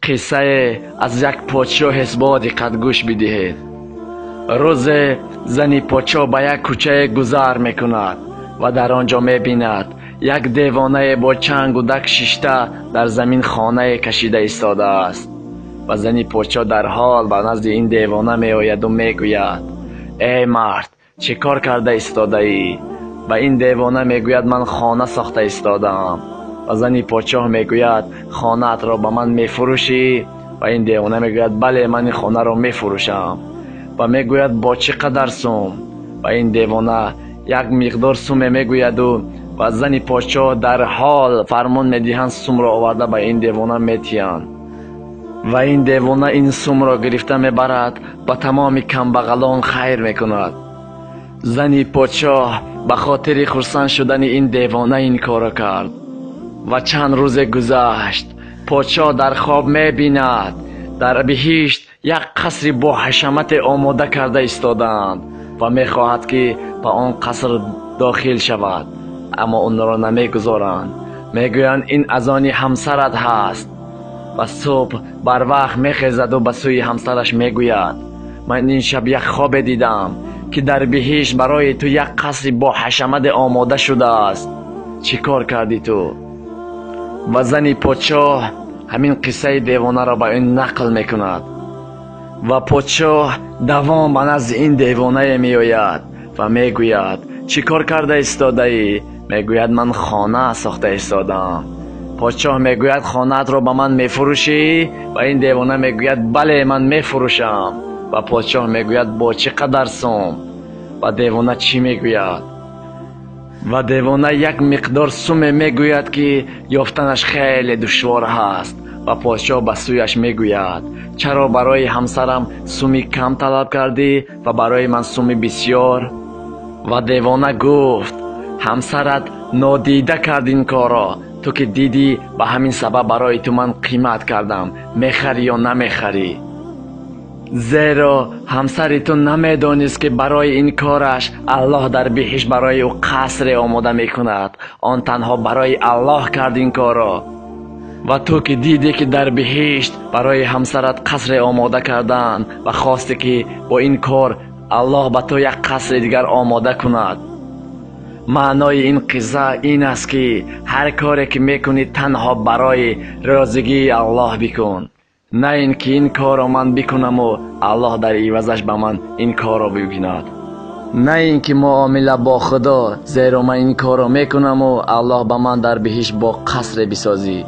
Қиссае аз як подшоҳест, бо диққат гӯш бидиҳед. Рӯзе зани подшоҳ ба як кӯчае гузар мекунад ва дар он ҷо мебинад як девонае бо чанд гудак шишта дар замин хонае кашида истодааст. Ва зани подшоҳ дарҳол ба назди ин девона меояду мегӯяд: «Эй мард, чӣ кор карда истодаӣ?» Ва ин девона мегӯяд: «Ман хона сохта истодаам». Ва зани подшоҳ мегӯяд: «Хонаатро ба ман мефурӯшӣ?» Ва ин девона мегӯяд: «Бале, ман ин хонаро мефурӯшам». Ва мегӯяд: «Бо чӣ қадар сум?» Ва ин девона як миқдор суме мегӯяду ва зани подшоҳ дарҳол фармон медиҳанд, сумро оварда ба ин девона метиҳанд. Ва ин девона ин сумро гирифта мебарад, ба тамоми камбағалон хайр мекунад. Зани подшоҳ ба хотири хурсанд шудани ин девона ин корро кард. Ва чанд рӯзе гузашт. Подшоҳ дар хоб мебинад, дар биҳишт як қасри бо ҳашамате омода карда истодаанд ва мехоҳад, ки ба он қаср дохил шавад, аммо онро намегузоранд. Мегӯянд: «Ин аз они ҳамсарат ҳаст». Ва субҳ барвақт мехезаду ба сӯи ҳамсараш мегӯяд: «Ман ин шаб як хобе дидам, ки дар биҳишт барои ту як қасри бо ҳашамате омода шудааст. Чӣ кор кардӣ ту?» Ва зани подшоҳ ҳамин қиссаи девонаро ба ин нақл мекунад. Ва подшоҳ давом ба назди ин девонае меояд ва мегӯяд: «Чӣ кор карда истодаӣ?» Мегӯяд: «Ман хона сохта истодаам». Подшоҳ мегӯяд: «Хонаатро ба ман мефурӯшӣ?» Ва ин девона мегӯяд: «Бале, ман мефурӯшам». Ва подшоҳ мегӯяд: «Бо чӣ қадар сум?» Ва девона чӣ мегӯяд? Ва девона як миқдор суме мегӯяд, ки ёфтанаш хеле душвор ҳаст. Ва подшоҳ ба сӯяш мегӯяд: «Чаро барои ҳамсарам суми кам талаб кардӣ ва барои ман суми бисёр?» Ва девона гуфт: «Ҳамсарат нодида кард ин корро, ту ки дидӣ, ба ҳамин сабаб барои ту ман қимат кардам. Мехарӣ ё намехарӣ?» Зеро ҳамсари ту намедонист, ки барои ин кораш Аллоҳ дар биҳишт барои ӯ қасре омода мекунад. Он танҳо барои Аллоҳ кард ин корро. Ва ту ки дидӣ, ки дар биҳишт барои ҳамсарат қасре омода карданд, ва хостӣ, ки бо ин кор Аллоҳ ба ту як қасри дигар омода кунад. Маънои ин қисса ин аст, ки ҳар коре ки мекунӣ, танҳо барои розигии Аллоҳ бикун, на ин ки ин корро ман бикунаму Аллоҳ дар ивазаш ба ман ин корро бибинад, на ин ки муомила бо Худо, зеро ман ин корро мекунаму Аллоҳ ба ман дар биҳишт бо қасре бисозӣ.